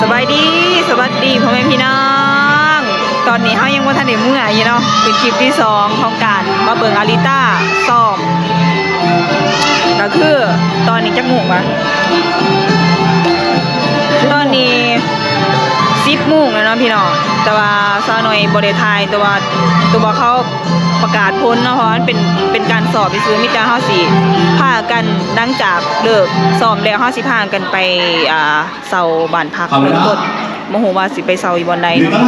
ສະບາຍດີ ສະຫວັດດີພໍ່ແມ່ພີ່ນ້ອງ. ຕອນນີ້ເຮົາຍັງບໍ່ທັນໄດ້ເມືອຢູ່ເນາະ, ເປັນຄລິບທີສອງຂອງການມາເບິ່ງອາລິຕ້າຊ້ອມ. ກໍຄືຕອນນີ້ຈັກໂມງວະ? ຕອນນີ້ສິບໂມງແລ້ວເນາະພີ່ນ້ອງ, ແຕ່ວ່າສາວນ້ອຍບໍ່ໄດ້ຖ່າຍ ແຕ່ວ່າຕົວເຂົາປະກາດຜົນເນາະ, ເພາະວ່າມັນເປັນ ເປັນການສອບຊື່ໆ. ມີແຕ່ເຮົາຊິພາກັນ ຫຼັງຈາກເລີກຊ້ອມແລ້ວ ເຮົາຊິພາກັນໄປ ອ່າ ເຊົ່າບ້ານພັກເບື້ອງຕົ້ນ, ບໍ່ຮູ້ວ່າຊິໄປເຊົ່າຢູ່ບ່ອນໃດເນາະ.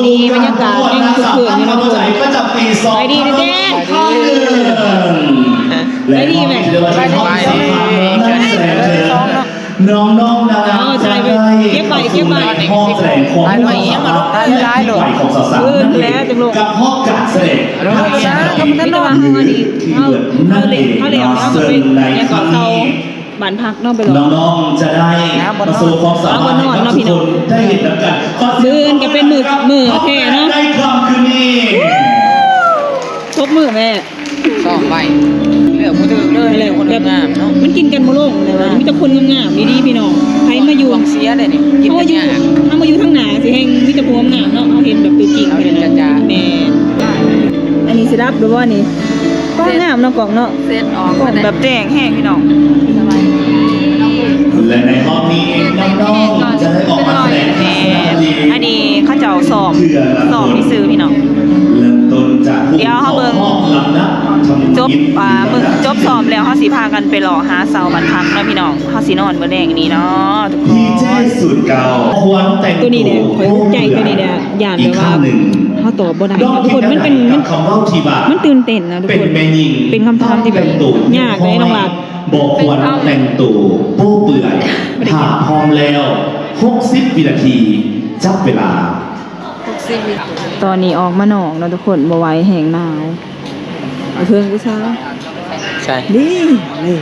ນີ້ບັນຍາກາດຍັງຄຶກຄື້ນຢູ່ເນາະທຸກຄົນ. ສະບາຍດີເດ້. ສະບາຍດີແມ່. ນ້ອງໆ ນາງໆ ຈະໄດ້ເຂົ້າສູ່ຫ້ອງຖະແຫຼງຄວາມຮູ້ຄວາມສາມາດຄັ້ງຍິ່ງໃຫຍ່ຂອງສາວໆ ນັ້ນເອງ ກັບຮອບການສະແດງທັກສະຖານທີ່ເລີດນັ້ນເອງເນາະ. ເຊິ່ງໃນຄັ້ງນີ້ ບ້ານພັກເນາະ ໄປ ນ້ອງໆ ຈະໄດ້ມາໂຊຄວາມສາມາດໃຫ້ກັບທຸກຄົນໄດ້ເຫັນນຳກັນ. ມື້ອື່ນກໍເປັນມື້ ມື້ແທ້ເນາະ ໃນຄ່ຳຄືນນີ້. ຕົບມືແມ່. ຊ້ອມໄວ້ ເລືອກບໍ່ຖືກເລີຍ. ແບບຄົນງາມເນາະ ມັນກິນກັນບໍ່ລົງເລີຍວ່າ ມີແຕ່ຄົນງາມໆ ດີໆ ພີ່ນ້ອງ. ໃຜມາຢູ່ ກອງເຊຍເດ້ນີ້ ກິນກັນຍາກ. ເຮົາມາຢູ່ທາງໜ້າຊິແຮ່ງມີແຕ່ຜູ້ງາມເນາະ, ເຮົາເຫັນແບບຕົວຈິງ. ເຮົາເຫັນຈະໆ ແມ່ນ. ອັນນີ້ຊິດັບຫຼືບໍ່ນີ້? ກ້ອງງາມເນາະ ກ້ອງເນາະ. ເຊັດອອກ ກ້ອງແບບແຈ້ງແຮງພີ່ນ້ອງ. ແລະໃນຮອບນີ້ເອງ ນ້ອງໆ ຈະໄດ້ອອກມາສະແດງທັກສະນະທີ່ ອັນນີ້ເຂົາເຈົ້າຊ້ອມ ຊ້ອມຊື່ໆ ພີ່ນ້ອງ. ເລີ່ມຕົ້ນຈາກຜູ້ເຂົ້າຮອບລຳດັບທຳອິດ. ດຽວເຮົາເບິ່ງຈົບ ອ່າ ມື້ ຈົບຊ້ອມແລ້ວ ເຮົາຊິພາກັນໄປເລາະຫາເຊົ່າບ້ານພັກເນາະພີ່ນ້ອງ. ເຮົາຊິນອນມື້ແລງນີ້ເນາະທຸກຄົນ. ດີເຈສູນເກົ້າ ຄວນແຕ່ງຕົວ ໂຕນີ້ແຫຼະ ຂ້ອຍອຸກໃຈໂຕນີ້ແຫຼະ. ຢ້ານແບບວ່າເຮົາຕອບບໍ່ໄດ້ທຸກຄົນ. ມັນເປັນ ມັນ ມັນຕື່ນເຕັ້ນນະທຸກຄົນ. ເປັນຄຳຖາມທີ່ແບບຍາກເດ້ນ້ອງລັດ. ບໍ່ຄວນແຕ່ງໂຕໂປ້ເປື່ອຍ. ຖ້າພ້ອມແລ້ວ ຫົກສິບວິນາທີ ຈັບເວລາ. ຕອນນີ້ອອກມານອກເນາະທຸກຄົນ, ບໍ່ໄຫວ ແຮງໜາວ. ເພິ່ນຜູ້ສາວ ໃຊ່ ນີ້ ນີ້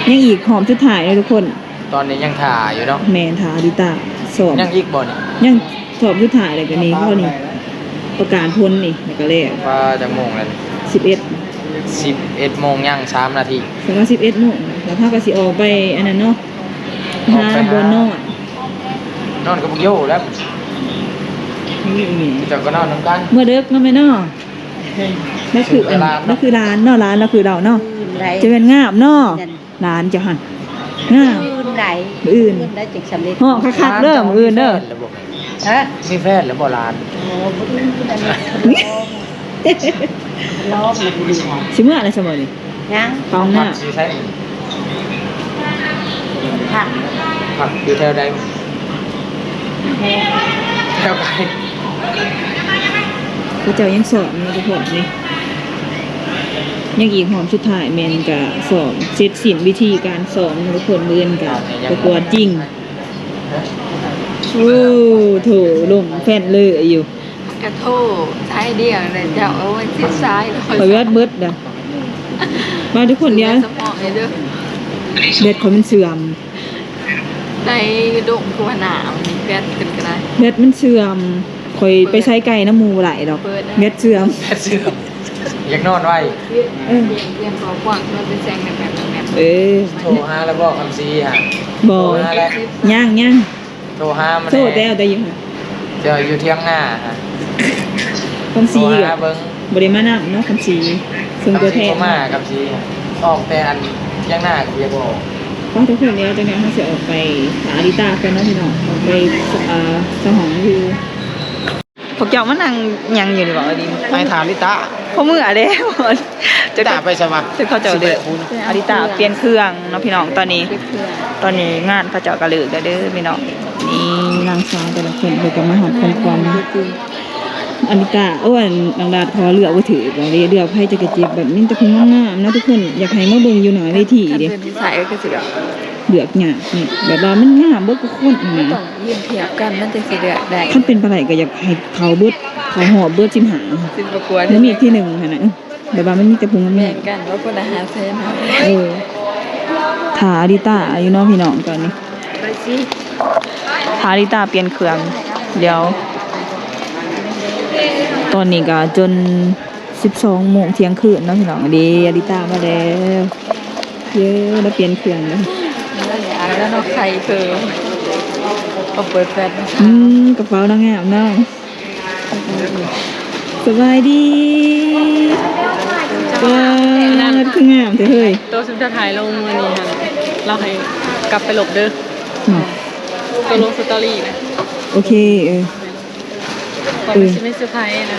ຍັງອີກຮອບສຸດທ້າຍເນາະທຸກຄົນ. ຕອນນີ້ຍັງຖ້າຢູ່ເນາະ. ແມ່ນ ຖ້າອາລິຕ້າສອບ. ຍັງອີກບໍ່ນີ້? ຍັງສອບສຸດທ້າຍແລ້ວກໍນີ້ ເຂົານີ້ປະກາດຜົນນີ້ ແລ້ວກໍແລ້ວ. ວ່າຈັກໂມງແລ້ວ? ສິບເອັດ ສິບເອັດໂມງ ຍັງສາມນາທີ. ສຳລັບສິບເອັດໂມງ ແລ້ວເຮົາກໍຊິອອກໄປອັນນັ້ນເນາະ, ຫາບ່ອນນອນ. ນອນກັບພວກໂຍແລ້ວ. ເຈົ້າກໍນອນນຳກັນ. ເມື່ອເດິກເນາະແມ່ເນາະ. ລາວຄື ລາວຄືຫຼານເນາະ, ຫຼານລາວຄືເຮົາເນາະ. ຈະແມ່ນງາມເນາະ. ຫຼານເຈົ້າຫັ້ນ ງາມ. ມື້ອື່ນໃດ ມື້ອື່ນ ມື້ອື່ນໄດ້ຈຶ່ງສຳເລັດ. ຮ້ອງຄັກໆເດີ ມື້ອື່ນເດີ. ຮະ? ມີແຟນແລ້ວບໍ່ຫຼານ? ໂອ້ ມື້ອື່ນອັນນີ້ລອງ ລອງ ຊິເມືອແລ້ວຊັ້ນບໍ່ນີ້? ຍັງ ເຂົ້າຫ້ອງນ້ຳ. ພັກຢູ່ໃສ? ພັກ ພັກຢູ່ແຖວໃດ? ແຖວໃດ? ເຂົາເຈົ້າຍັງສອບຢູ່ທຸກຄົນນີ້, ຍັງອີກຮອບສຸດທ້າຍແມ່ນກະສອບເສັດສິ້ນວິທີການສອບທຸກຄົນ. ມື້ອື່ນກະປະກວດຈິງ. ໂອ້ ໂຖ ລົມແຟນເລີຢູ່. ກະໂທສາຍດຽວນະເຈົ້າ. ໂອ້ຍ ສິບສາຍ ຂ້ອຍແບັດເບິດນະ. ມາທຸກຄົນດຽວ ສະເພາະເດີ ແບັດຂ້ອຍມັນເສື່ອມ. ໃນດົງທົ່ວໜ້າ ແບັດເພິ່ນກໍໄດ້ ແບັດມັນເສື່ອມ. ຂ້ອຍໄປໃສໄກນຳໝູ່ບໍ່ໄດ້ດອກ ແບັດເສື່ອມ. ແບັດເສື່ອມ ຢາກນອນໄວ. ເອີ ປ່ຽນ ປ່ຽນ ເອີ ໂທຫາແລ້ວບໍ່ ຄຳສີຫາ? ບໍ່ ໂທຫາແລ້ວ ຍັງ ຍັງ. ໂທຫາມັນ ໂທແຕ່ ແຕ່ຢູ່ຫາ ເຈົ້າຢູ່ທຽງນາຫາ. ຄຳສີ ໂທຫາເບິ່ງ ບໍ່ໄດ້ມານຳເນາະ ຄຳສີ. ເຊິ່ງຕົວແທນ ຄຳສີບໍ່ມາ ຄຳສີອອກແຕ່ອັນທຽງນາກໍບໍ່ຢາກອອກ. ໄປທຸກຄົນ ດຽວຈັກໜ້ອຍເຮົາຊິອອກໄປຫາອາລິຕ້າກ່ອນເນາະພີ່ນ້ອງ, ອອກໄປ ເອີ ສະຫອງຢູ່. ພວກເຈົ້າມານັ່ງຫຍັງຢູ່ນີ້ບໍ? ໄປຖ້າອາລິຕ້າ. ພໍເມືອເດ້ ອາລິຕ້າໄປໃສວະ? ຈະເຂົາເຈົ້າເລີກ ອາລິຕ້າປ່ຽນເຄື່ອງເນາະພີ່ນ້ອງ. ຕອນນີ້ ຕອນນີ້ງານເຂົາເຈົ້າກໍເລີກແລ້ວເດີພີ່ນ້ອງ. ນີ້ນາງສາວແຕ່ລະຄົນເພິ່ນກໍມາຮັບຂອງຂວັນ. ອາລິຕ້າ ໂອ້ ອັນ ນາງດາດ ເຂົາເລືອກບໍ່ຖືກວ່າເດ້ ເລືອກໃຜຈັກກະເຈັບ. ແບບມີແຕ່ຜູ້ງາມໆນະທຸກຄົນ, ຢາກໃຫ້ມາເບິ່ງຢູ່ໜ້າເວທີເດ້. ເລືອກຍາກນີ້ ແບບວ່າມັນງາມເບິດທຸກຄົນນະ. ຕ້ອງຢືນທຽບກັນ ມັນຈັ່ງຊິເລືອກໄດ້. ຄັນເປັນໄປໄດ້ກໍຢາກໃຫ້ເຂົ້າເບິດ ເຂົ້າຮອບເບິດສິບຫ້າ ຊິປະກວດ ບໍ່ມີທີໜຶ່ງຫັ້ນນະ. ແບບວ່າມັນມີແຕ່ຜູ້ງາມໆ. ແມ່ນກັນ ວ່າຄົນລະຫ້າແສນ. ເອີ ຖ້າອາລິຕ້າຢູ່ເນາະພີ່ນ້ອງ ຕອນນີ້. ຖ້າອາລິຕ້າປ່ຽນເຄື່ອງ. ດຽວ ຕອນນີ້ກໍຈົນສິບສອງໂມງ ທ່ຽງຄືນເນາະພີ່ນ້ອງ. ເດ້ ອາລິຕ້າມາແລ້ວ. ເຢ້ ລາວປ່ຽນເຄື່ອງແລ້ວ. ແລ້ວເນາະ ໄຂ່ເພີ່ມ. ເອົາເປີດແຟດ ອືມ ກະເປົານາງງາມເນາະ. ສະບາຍດີ. ວ້າວ ຄືງາມແທ້ເຮີ້ຍ. ໂຕຊຸມສຸດທ້າຍລົງມື້ນີ້ຫັ້ນ ລາວໃຫ້ກັບໄປລົບເດີ. ເນາະ ໂຕລົງສະຕໍຣີນະ. ໂອເຄ ເອີ ເພາະມັນຊິມີເຊີໄພຣສ໌ນະ.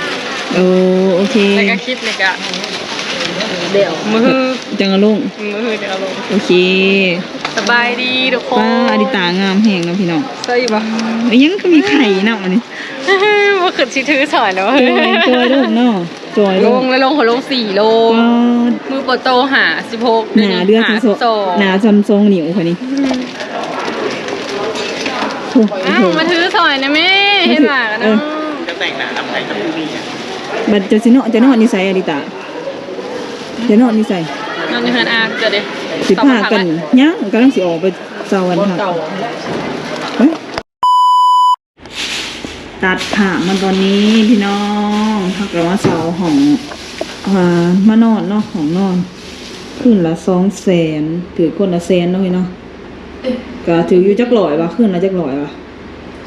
ໂອ້ ໂອເຄ ແລ້ວກະຄລິບນີ້ກະ ດຽວ ມື້ຮືຈັ່ງເອົາລົງ. ມື້ຮືຈັ່ງເອົາລົງ. ໂອເຄ ສະບາຍດີທຸກຄົນ. ປ້າ ອາລິຕາງາມແຮງເນາະພີ່ນ້ອງ. ໃສ່ຢູ່ບໍ່? ອີ່ຫຍັງຄືມີໄຂ່ນຳອັນນີ້? ບໍ່ຄືຊິຖືສອນເນາະ. ຈອຍ ຈອຍລົງເນາະ. ຈອຍລົງ ລົງແລ້ວລົງ ເຂົາລົງສີ່ໂລ. ປາດ ມື້ປະໂຕຫ້າສິບຫົກ ໜ້າເດືອນສິບສອງ ໜ້າຊຳສອງນິ້ວຂ້ອຍນີ້. ໂອ້ ອ້າວ ໂອ້ ມາຖືສອຍນະແມ່. ເຫັນວ່າກັນເນາະ. ເອີ ຈະແຕ່ງໜ້ານຳໃຜກັບຜູ້ນີ້ອະ? ບັດເຈົ້າຊິເນາະ ເຈົ້ານອນຢູ່ໃສ ອາລິຕາ? ເຈົ້ານອນຢູ່ໃສ? ນອນຢູ່ເຮືອນອາເຈົ້າເດ້. ຊິພາກັນ ຍັງກຳລັງຊິອອກໄປເຊົາວັນພັກ. ເອີ ຕັດພາບມາຕອນນີ້ພີ່ນ້ອງ ເຮົາກະມາເຊົ່າຫ້ອງ ເອີ ມານອນເນາະ ຫ້ອງນອນ ຄືນລະສອງແສນ ຖືກຄົນລະແສນເນາະພີ່ນ້ອງ. ກະຖືກຢູ່ຈັກຮ້ອຍວະ ຄືນລະຈັກຮ້ອຍວະ?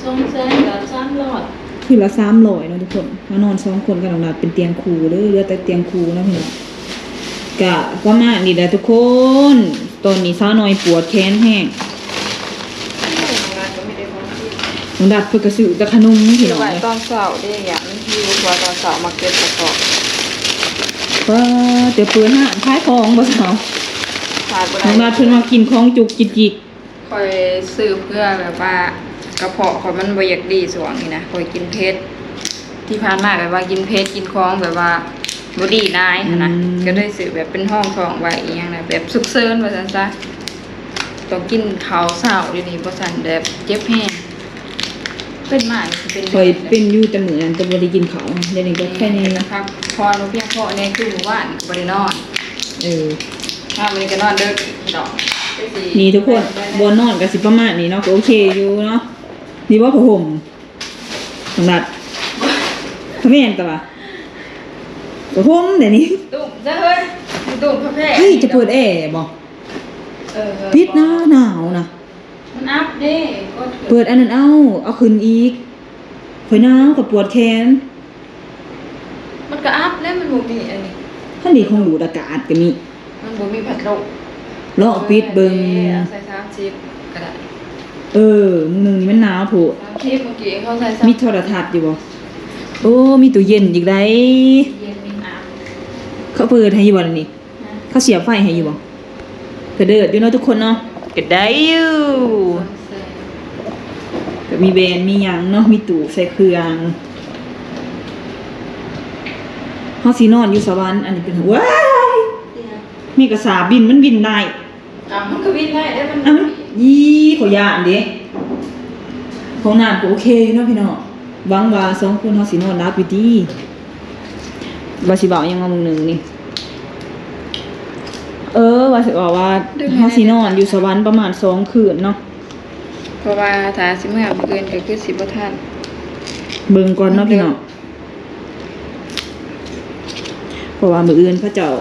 ສອງແສນກັບສາມຮ້ອຍ ຄືນລະສາມຮ້ອຍເນາະທຸກຄົນ. ມານອນສອງຄົນກັບນ້ອງນັດ ເປັນຕຽງຄູ່ເດີ ເຫຼືອແຕ່ຕຽງຄູ່ເນາະພີ່ນ້ອງ. ກະປະມານນີ້ແຫຼະທຸກຄົນ. ຕອນນີ້ສາວນ້ອຍປວດແຂນແຮງ. ນ້ອງນັດເພິ່ນກະຊື້ແຕ່ຂະໜົມພີ່ນ້ອງ. ໄວ້ຕອນເຊົ້າເດ້ ຢ້ານມັນຫິວ ເພາະວ່າຕອນເຊົ້າມາເກັບກະເພາະ. ເອີ ແຕ່ເປີດຮ້ານຂາຍຂອງບໍ່ສາວ? ຂາຍບໍ່ໄດ້. ນ້ອງນັດເພິ່ນມັກກິນຂອງຈຸກຈິກ. ຂ້ອຍຊື້ເພື່ອແບບວ່າ ກະເພາະຂ້ອຍມັນບໍ່ຢາກດີຊ່ວງນີ້ນະ ຂ້ອຍກິນເຜັດ. ທີ່ຜ່ານມາແບບວ່າກິນເຜັດ ກິນຂອງແບບວ່າບໍ່ດີຫຼາຍຫັ້ນນະ. ອືມ ກະເລີຍຊື້ແບບເປັນຮອງທ້ອງໄວ້ອີ່ຫຍັງນະ ແບບສຸກເສີນວ່າຊັ້ນຊະ. ຕ້ອງກິນເຂົ້າເຊົ້າດຽວນີ້ ບໍ່ຊັ້ນແບບເຈັບແຮງ. ເປັນມານີ້ຊິເປັນ ຂ້ອຍເປັນຢູ່ແຕ່ມື້ນັ້ນ ແຕ່ບໍ່ໄດ້ກິນເຂົ້າ. ດຽວນີ້ກະໄຄແນ່ ພັກຜ່ອນບໍ່ພຽງພໍແນ່ ຄືມື້ວານກະບໍ່ໄດ້ນອນ. ເອີ ມາມື້ນີ້ກະນອນເດິກພີ່ນ້ອງ. ນີ້ທຸກຄົນ ບ່ອນນອນກະຊິປະມານນີ້ເນາະ ກະໂອເຄຢູ່ເນາະ. ນີ້ບໍ່ຜ້າຫົ່ມ ນ້ອງນັດ? ກະແມ່ນຕະຫວາ ຜ້າຫົ່ມເດນີ້. ຕຸ້ມຊະເຮີ້ຍ ຕຸ້ມຜ້າແພ. ເຮີ້ຍ ຈະເປີດແອບໍ່? ເອີ ປິດນະ ໜາວນະ. ມັນອັບເດ້ ເປີດອັນນັ້ນເອົາ ເອົາຂຶ້ນອີກ. ຂ້ອຍໜາວ ຂ້ອຍປວດແຂນ. ມັນກະອັບແລ້ວ ມັນບໍ່ມີອັນນີ້. ຫັ້ນເດ ຂອງດູດອາກາດກະມີ. ມັນບໍ່ມີພັດລົມ. ລອງເອົາປິດເບິ່ງ. ເອີ ເອົາໃສ່ສາມສິບກະໄດ້. ເອີ ມື້ໜຶ່ງນີ້ມັນໜາວໂພດ. ສາມສິບ ເມື່ອກີ້ເຂົາໃສ່ສາມສິບ. ມີໂທລະທັດຢູ່ບໍ່? ໂອ້ ມີຕູ້ເຢັນອີກໃດ໋. ຕູ້ເຢັນມີອາບ. ເຂົາເປີດໃຫ້ຢູ່ບໍ່ນີ້? ເຂົາສຽບໄຟໃຫ້ຢູ່ບໍ່? ກະເດີດຢູ່ເນາະທຸກຄົນເນາະ. ກະໄດ້ຢູ່ ກະມີແບນມີຫຍັງເນາະ ມີຕູ້ໃສ່ເຄື່ອງ. ເຮົາຊິນອນຢູ່ສະຫວັນ ອັນນີ້ເປັນ ວ້າຍ ແມງກະສາບບິນ ມັນບິນໄດ້. ອ້າວ ມັນກະບິນໄດ້ເດ້ ມັນ ອ້າວ ອີ ຂ້ອຍຢ້ານເດ້. ຫ້ອງນ້ຳກະໂອເຄຢູ່ເນາະພີ່ນ້ອງ. ຫວັງວ່າສອງຄົນເຮົາຊິນອນຫຼັບຢູ່ຕິ. ວ່າຊິເວົ້າຫຍັງວ່າມື້ໜຶ່ງນີ້ ເອີ ວ່າຊິເວົ້າວ່າເຮົາຊິນອນຢູ່ສະຫວັນປະມານສອງຄືນເນາະ. ເພາະວ່າຖ້າຊິເມືອມື້ອື່ນກະຄືຊິບໍ່ທັນ. ເບິ່ງກ່ອນເນາະພີ່ນ້ອງ. ເພາະວ່າມື້ອື່ນເຂົາເຈົ້າ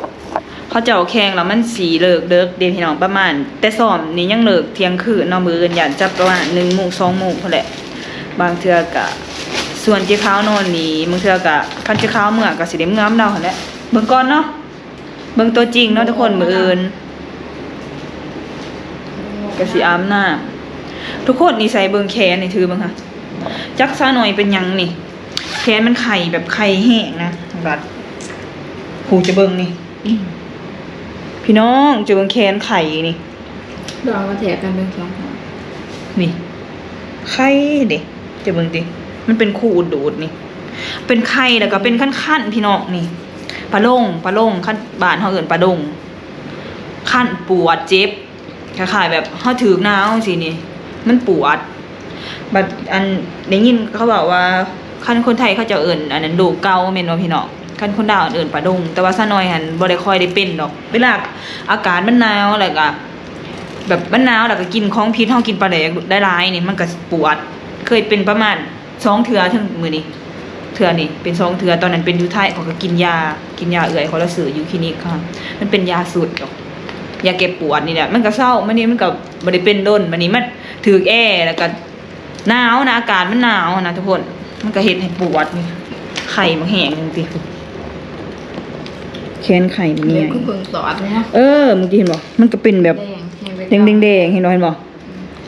ເຂົາເຈົ້າແຂ່ງແລ້ວມັນຊິເລີກເດິກເດ້ພີ່ນ້ອງ. ປະມານແຕ່ຊ້ອມນີ້ຍັງເລີກທ່ຽງຄືນເນາະ. ມື້ອື່ນຢ້ານຈັດປະມານໜຶ່ງໂມງ ສອງໂມງພຸ້ນແຫຼະ. ບາງເທື່ອກະຊວນເຈ້ຂາວນອນນີ້ ບາງເທື່ອກະ ຄັນເຈ້ຂາວເມືອກະຊິໄດ້ເມືອນຳລາວຫັ້ນແຫຼະ. ເບິ່ງກ່ອນເນາະ ເບິ່ງຕົວຈິງເນາະທຸກຄົນ. ມື້ອື່ນກະຊິອາບນ້ຳ. ທຸກຄົນ ນີ້ໃສ່ເບິ່ງແຂນນີ້ ຖືເບິ່ງຫາ. ຈັກສາວນ້ອຍເປັນຫຍັງນີ້ ແຂນມັນໄຂ້ ແບບໄຂ້ແຮງນະ. ບັດ ຜູ້ຈະເບິ່ງນີ້ ອືມ ພີ່ນ້ອງ ຈະເບິ່ງແຂນໄຂ້ນີ້. ລອງມາແທກກັນເບິ່ງສອງຂ້າງນີ້ ໄຂ້ເດ້. ຈະເບິ່ງຕິ ມັນເປັນຄູດດູດນີ້ ເປັນໄຂ້ ແລ້ວກະເປັນຄັນໆ ພີ່ນ້ອງ. ນີ້ປະລົງ ປະລົງ ຄັນບ້ານເຮົາເອີ້ນປະດົງ. ຄັນ ປວດ ເຈັບ ຄ້າຍໆ ແບບເຮົາຖືກໜາວຈັ່ງຊີ້ນີ້ ມັນປວດ. ບັດອັນ ໄດ້ຍິນເຂົາເວົ້າວ່າ ຄັນຄົນໄທເຂົາເຈົ້າເອີ້ນອັນນັ້ນໂລກເກົາແມ່ນບໍ່ພີ່ນ້ອງ? ຄັນຄົນລາວເອີ້ນປະດົງ. ແຕ່ວ່າສາວນ້ອຍຫັ້ນບໍ່ໄດ້ຄ່ອຍໄດ້ເປັນດອກ. ເວລາອາກາດມັນໜາວ ແລ້ວກະແບບມັນໜາວ ແລ້ວກະກິນຂອງພິດ ເຮົາກິນປາແດກຫຼາຍໆນີ້ ມັນກະປວດ. ເຄີຍເປັນປະມານ ສອງເທື່ອເຖິງມື້ນີ້ ເທື່ອນີ້ເປັນສອງເທື່ອ. ຕອນນັ້ນເປັນຢູ່ໄທ ຂ້ອຍກະກິນຢາ ກິນຢາເອື້ອຍຂ້ອຍລາວຊື້ຢູ່ຄລີນິກ. ມັນເປັນຢາຊຸດດອກ ຢາແກ້ປວດນີ້ແຫຼະ ມັນກໍເຊົາ ມານີ້ມັນກໍບໍ່ໄດ້ເປັນດົນ ມານີ້ມັນຖືກແອ ແລ້ວກໍໜາວນະ ອາກາດມັນໜາວນະທຸກຄົນ ມັນກໍເຮັດໃຫ້ປວດນີ້ ໄຂ້ບັກແຮງໜຶ່ງຕິ ແຂນໄຂ້ບັກໃຫຍ່ ເອີ ມື້ກີ້ເຫັນບໍ່ ມັນກໍເປັນແບບແດງໆ ເຫັນບໍ່ ເຫັນບໍ່?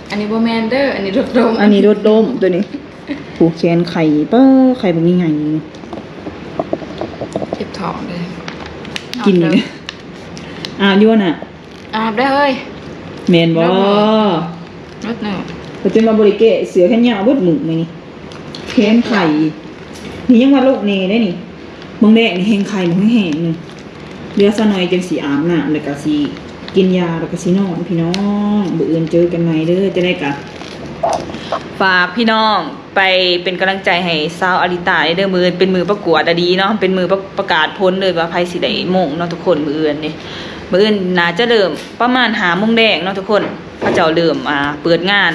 ອັນນີ້ບໍ່ແມ່ນເດີ ອັນນີ້ລົດລົມ ອັນນີ້ລົດລົມຕົວນີ້ ຜູ້ແຂນໄຂ້ ປາ ໄຂ້ບັກໃຫຍ່ ເຈັບທ້ອງເດີ ກິນນີ້ ອາບຢູ່ນະ ອາບໄດ້ເຮີ້ຍ ແມ່ນບໍ່? ລົດໜຶ່ງ ເພິ່ນຈົນວ່າບໍ່ໄດ້ແກ້ເສື້ອແຂນຍາວເບິດມື້ມື້ນີ້ ແຂນໄຂ້ ນີ້ຍັງວ່າໂລກແນ່ເດ້ນີ້ ເບິ່ງແດງນີ້ແຮງໄຂ້ ເບິ່ງແຮງໆ ນີ້ ເຫຼືອສາວນ້ອຍຈັ່ງຊິອາບນ້ຳ ແລ້ວກໍຊິກິນຢາ ແລ້ວກໍຊິນອນພີ່ນ້ອງ ມື້ອື່ນເຈີກັນໃໝ່ເດີ ຈັ່ງໃດກໍຝາກພີ່ນ້ອງ ໄປເປັນກຳລັງໃຈໃຫ້ສາວອາລິຕາເດີ ມື້ອື່ນເປັນມື້ປະກວດອະດີເນາະ ເປັນມື້ປະ ປະກາດຜົນເລີຍວ່າໃຜຊິໄດ້ໂມງເນາະທຸກຄົນ ມື້ອື່ນນີ້ ມື້ອື່ນໜ້າຈະເລີ່ມປະມານຫ້າໂມງແລງເນາະທຸກຄົນ ເຂົາເຈົ້າເລີ່ມ ອ່າ ເປີດງານ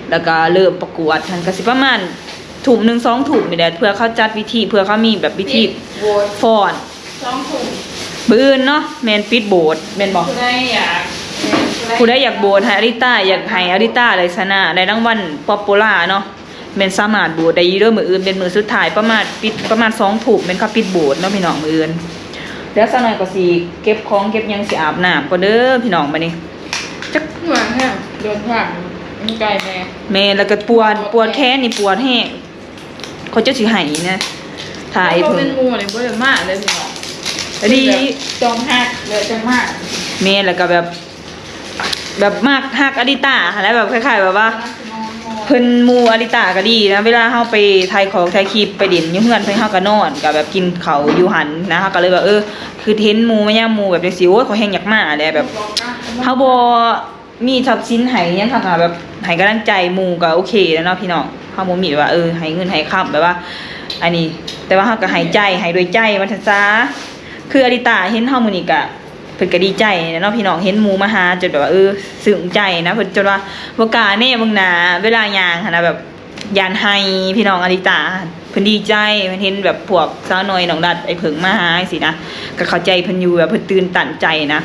ແລ້ວກໍເລີ່ມປະກວດ ຫັ້ນກໍຊິປະມານທຸ່ມໜຶ່ງ ສອງທຸ່ມນີ້ແຫຼະ ເພື່ອເຂົາຈັດວິທີ ເພື່ອເຂົາມີແບບວິທີ ປິດໂຫວດ ຟ້ອນ ສອງທຸ່ມ ມື້ອື່ນເນາະ ແມ່ນປິດໂຫວດ ແມ່ນບໍ່? ຜູ້ໃດຢາກ ແມ່ນ ຜູ້ໃດຢາກໂຫວດໃຫ້ອາລິຕາ ຢາກໃຫ້ອາລິຕາໄດ້ຊະນະ ໄດ້ລາງວັນປັອບປູລາເນາະ ແມ່ນສາມາດໂຫວດໄດ້ຢູ່ເດີ ມື້ອື່ນເປັນມື້ສຸດທ້າຍ ປະມານປິດ ປະມານສອງທຸ່ມ ແມ່ນເຂົາປິດໂຫວດເນາະພີ່ນ້ອງ ມື້ອື່ນ ດຽວສາວນ້ອຍກໍຊິເກັບຂອງເກັບຫຍັງ ຊິອາບນ້ຳກ່ອນເດີພີ່ນ້ອງ ບາດນີ້ ຈັກ ເມື່ອຍແຮງ ເດີນທາງມັນໄກແດ່ ແມ່ນ ແລ້ວກໍປວດ ປວດແຂນນີ້ປວດແຮງ ເຂົາເຈົ້າຊິໃຫ້ນະ ຖ້າໄອ້ເພິ່ນ ບໍ່ແມ່ນໝູ່ນີ້ບໍ່ໄດ້ມາເລີຍພີ່ນ້ອງ ອັນນີ້ ແບບຕ້ອງຮັກແລ້ວຈັ່ງມາ ແມ່ນ ແລ້ວກໍແບບ ແບບມັກຮັກອາລິຕາຫັ້ນແຫຼະ ແບບຄ້າຍໆແບບວ່າ ເພິ່ນ ໝູ່ອາລິຕາກໍດີນະ ເວລາເຮົາໄປຖ່າຍຂອງຖ່າຍຄລິບ ໄປຫຼິ້ນຢູ່ເຮືອນເພິ່ນ ເຮົາກໍນອນ ກໍແບບກິນເຂົ້າຢູ່ຫັ້ນນະ ເຮົາກໍເລີຍວ່າ ເອີ ຄືເຫັນໝູ່ມາຍາມໝູ່ແບບຈັ່ງຊີ້ ໂອ້ຍ ຂ້ອຍແຮ່ງຢາກມາແຫຼະ ແບບເຮົາບໍ່ ມີຊັບສິນໃຫ້ຫຍັງ ເຮົາກໍແບບໃຫ້ກຳລັງໃຈໝູ່ກໍໂອເຄແລ້ວເນາະພີ່ນ້ອງ ເຮົາບໍ່ມີແບບວ່າ ເອີ ໃຫ້ເງິນໃຫ້ຄຳແບບວ່າ ອັນນີ້ ແຕ່ວ່າເຮົາກໍໃຫ້ໃຈ ໃຫ້ດ້ວຍໃຈວ່າຊັ້ນຊະ ຄືອາລິຕາເຫັນເຮົາມື້ນີ້ກໍ ເພິ່ນກໍດີໃຈແຫຼະເນາະພີ່ນ້ອງ ເຫັນໝູ່ມາຫາຈົນແບບວ່າ ເອີ ຊຶ້ງໃຈນະ ເພິ່ນຈົນວ່າບໍ່ກ້າແນເບິ່ງໜ້າ ເວລາຍ່າງຫັ້ນນະ ແບບ ຢ້ານໄຫ້ພີ່ນ້ອງ ອາລິຕາເພິ່ນດີໃຈ ເພິ່ນເຫັນແບບພວກສາວນ້ອຍ ນ້ອງດັດ ໄອ້ເຜິ້ງມາຫາຈັ່ງຊີ້ນະ ກໍເຂົ້າໃຈເພິ່ນຢູ່ ແບບເພິ່ນຕື່ນຕັນໃຈນະ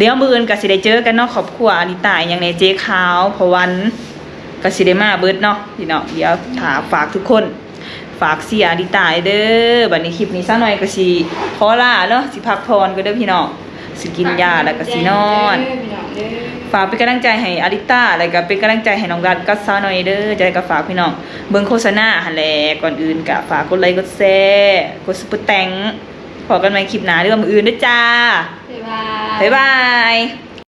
ດຽວມື້ອື່ນກໍຊິໄດ້ເຈີກັນເນາະ ຄອບຄົວອາລິຕາ ອີ່ຫຍັງແດ່ ເຈຂາວ ພໍ່ວັນ ກໍຊິໄດ້ມາເບິດເນາະພີ່ນ້ອງ ດຽວຖ້າ ຝາກທຸກຄົນ ຝາກເຊຍອາລິຕາເດີ ບັດນີ້ຄລິບນີ້ສາວນ້ອຍກໍຊິຂໍລາເນາະ ຊິພັກຜ່ອນກ່ອນເດີພີ່ນ້ອງ ຊິກິນຢາແລ້ວກໍຊິນອນ ຝາກເປັນກຳລັງໃຈໃຫ້ອາລິຕາ ແລ້ວກໍເປັນກຳລັງໃຈໃຫ້ນ້ອງດັດກັບສາວນ້ອຍເດີ ຈັ່ງໃດກໍຝາກພີ່ນ້ອງເບິ່ງໂຄສະນາຫັ້ນແຫຼະ ກ່ອນອື່ນກໍຝາກກົດໄລກົດແຊ ກົດຊຸບເປີແຕັງ ພໍ້ກັນໃໝ່ຄລິບໜ້າ ຫຼືວ່າມື້ອື່ນເດີຈ້າ ບາຍບາຍ ບາຍບາຍ.